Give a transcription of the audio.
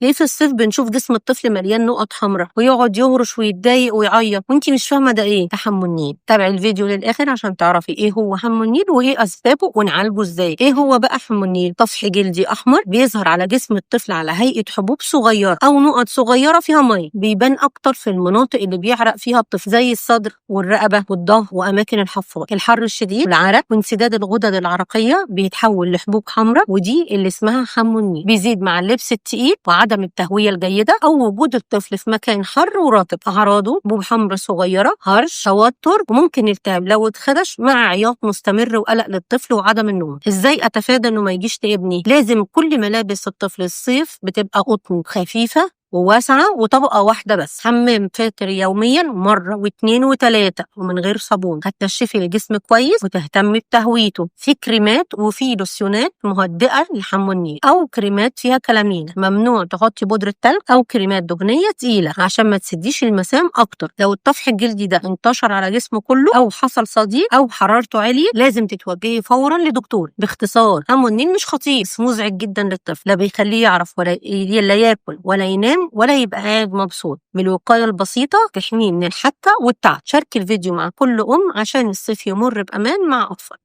ليه في الصيف بنشوف جسم الطفل مليان نقط حمراء ويقعد يهرش ويتضايق ويعيط وانتي مش فاهمه ده ايه؟ ده النيل. تابعي الفيديو للاخر عشان تعرفي ايه هو حمو النيل وايه اسبابه ونعالجه ازاي. ايه هو بقى حمو النيل؟ طفح جلدي احمر بيظهر على جسم الطفل على هيئة حبوب صغيرة او نقط صغيرة فيها مية، بيبان اكتر في المناطق اللي بيعرق فيها الطفل زي الصدر والرقبة والظهر واماكن الحفاض. الحر الشديد والعرق وانسداد الغدد العرقية بيتحول لحبوب حمراء، ودي اللي اسمها حمو النيل. بيزيد مع اللبس التقيل وعدم التهويه الجيدة او وجود الطفل في مكان حر ورطب. اعراضه حبوب حمراء صغيرة، هرش، توتر، وممكن التهاب لو اتخدش، مع عياط مستمر وقلق للطفل وعدم النوم. ازاي اتفادى انه ما يجيش لابني؟ لازم كل ملابس الطفل الصيف بتبقى قطن خفيفة وواسعة وطبقة واحدة بس. حمام فاتر يوميا مرة واثنين وثلاثة ومن غير صابون. هتنشفي الجسم كويس وتهتمي بتهويته. في كريمات وفي لوسيونات مهدئة لحمو النيل أو كريمات فيها كلامين. ممنوع تحطي بودرة تلج أو كريمات دهنية تقيلة عشان ما تسديش المسام أكتر. لو الطفح الجلدي ده انتشر على جسمه كله أو حصل صديد أو حرارته عالية لازم تتوجهي فورا لدكتور. باختصار، حمو النيل مش خطير بس مزعج جدا للطفل، لا بيخليه يعرف ولا لا ياكل ولا ينام ولا يبقى قاعد مبسوط. بالوقاية البسيطة تحميه من الحكة والتعب. شاركي الفيديو مع كل أم عشان الصيف يمر بأمان مع أطفال.